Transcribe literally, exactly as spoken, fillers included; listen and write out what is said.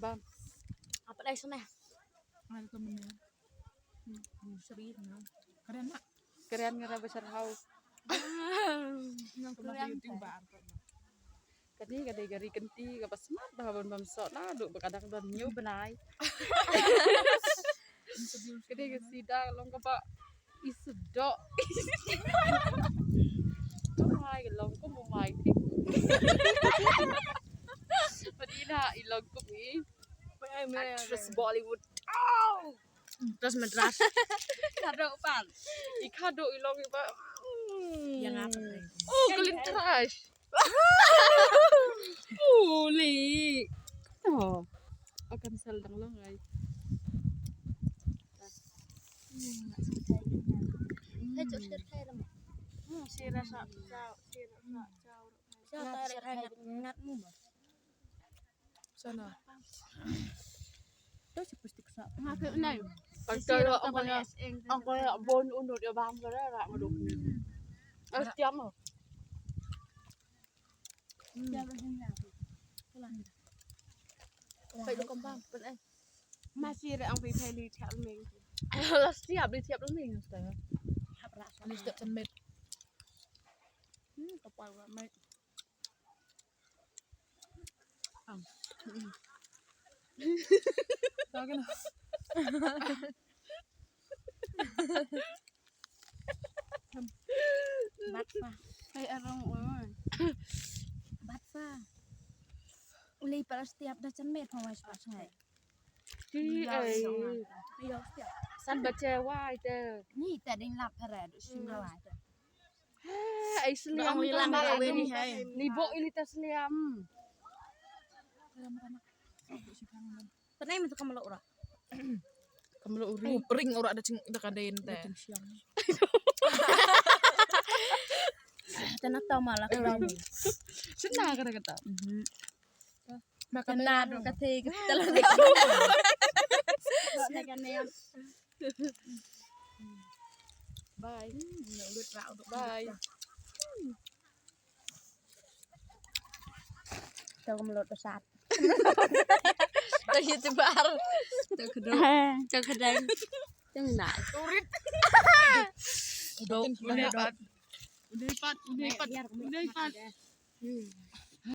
Bam. Apa dai sana? Ada temennya. Sri, nah. Keren, Mak. Keren, ngara besar hau. Yang pernah YouTuber. Kane ka dei ka ri kynti kaba smat bha ban bam soh naduh ba ka dang don hynñiew bnai. Ka dei ka sida long kaba i sdok. Ka mai ka long kum u mai thik. Pati na i long kum i actress Bollywood. Au! Actress Madras. Khadok pan. I khadok i long i ba. Yang apa? Oh, ka lyntrash. Uli. Oh. Akan sel dang long ai. Hai, cok share kai lam. Hmm, share sa, cok, share sa, cok. Share kai ngat, ngat mu ba. Sana. Tu si plastik sa. Ngat ke nai. Pagka lo ang kaya, ang kaya bon unut ya bang kaya rak maduk ni. Eh, tiang mo. Peit u kambang, peit eh. Masih ada ang peit peit li thiap ming. Lah siap li thiap ming. Hap rak. Ni step sembet. Hmm, kapal rak mai. Ang. Taken. Bat fa. Hai arong oi. Bat fa. Uli palas tiap da chen met pawai spas ngai. Ti ai. San ba che wai te. Ni te ding lap thare du sing wai te. Ai sliam. Ni bo ili te sliam. Tanai mata kamlo ura. Kamlo uri. Ring ura da ching da ka den te. Tana tau mala ka. Sina ka da kata. Maka na do ka te ka tala. Bye. Bye. Tau ka mlot ka sat. Tau YouTuber. Tau kdo. Tau kdang. Tau na. Turit. Udah, udah pat. Udah pat, udah pat. Udah pat. Hmm.